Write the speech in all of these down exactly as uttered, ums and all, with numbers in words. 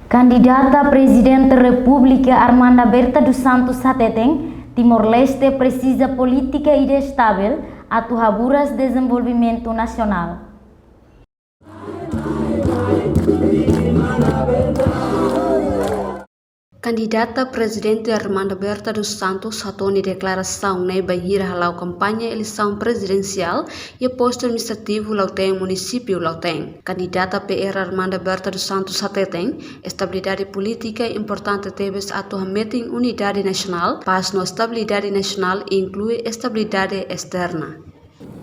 Kandidata Prezidente Repúblika Armanda Berta dos Santos hateten, Timor-Leste presiza polítika ida estavel atu haburas dezenvolvimentu nasionál. Kandidata Prezidente Armanda Berta dos Santos hato'o nia deklarasaun ne'e bainhira hala'o kampaña eleisaun prezidensiál iha postu administrativu Lautém, munisípiu Lautém. Kandidata P R Armanda Berta dos Santos hateten, estabilidade polítika importante tebes atu hametin unidade nasionál, pás no estabilidade nasionál inklui estabilidade esterna.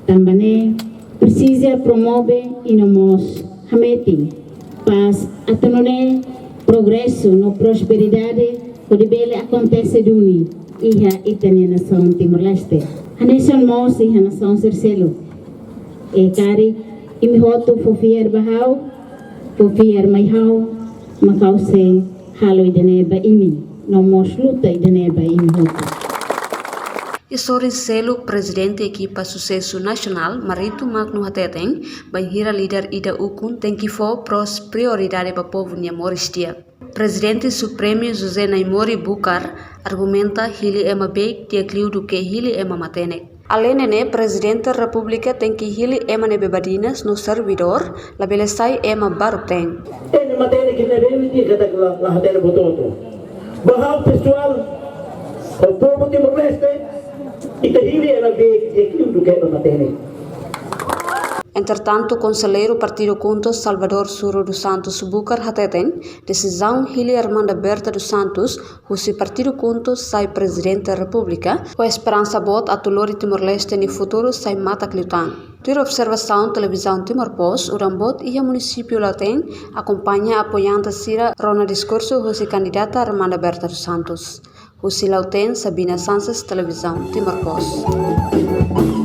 Tanba ne'e presiza promove i no mós hametin pás atu nune'e progresu no prosperidade hodi bele akontese duni iha ita-nia nasaun Timor-Leste. Hanesan mós iha nasaun sira seluk. I karik imi hotu fó fiar ba ha'u, fó fiar mai ha'u, mak ha'u sei halo ida-ne'e ba imi, no mós luta ida-ne'e ba imi hotu. Iha sorin seluk, Prezidente Ekipa Susesu Nasionál, Marito Magno hateten, bainhira líder ida ukun tenke fó pros prioridade ba povu nia moris di'ak. Prezidente Supremu José Naimori Bucar argumenta hili ema beik di'ak liu duké hili ema matenek. Aleinde ne'e, Prezidente Repúblika tenke hili ema ne'ebé badinas no servidór, labele sai ema baruk-teen. Ema matenek ne'ebé imi katak la, la hatene buat hotu. Ba ha'u pesoál, ho povu Timor-Leste, ita hili ema beik di'ak liu duké ema matenek. Entretantu, konselleiru partidu KHUNTO Salvador Suro dos Santos Bucar hateten, desizaun hili Armanda Berta dos Santos husi partidu KHUNTO sai Prezidente Repúblika, ho esperansa boot atu lori Timor-Leste nia futuru sai matak liután. Tuir observasaun Televizaun Timor Post, udan boot iha munisípiu Lautém akompaña apoiante sira rona diskursu husi kandidata Armanda Berta dos Santos. Husi Lautém, Sabina Sanches, Televizaun Timor Post.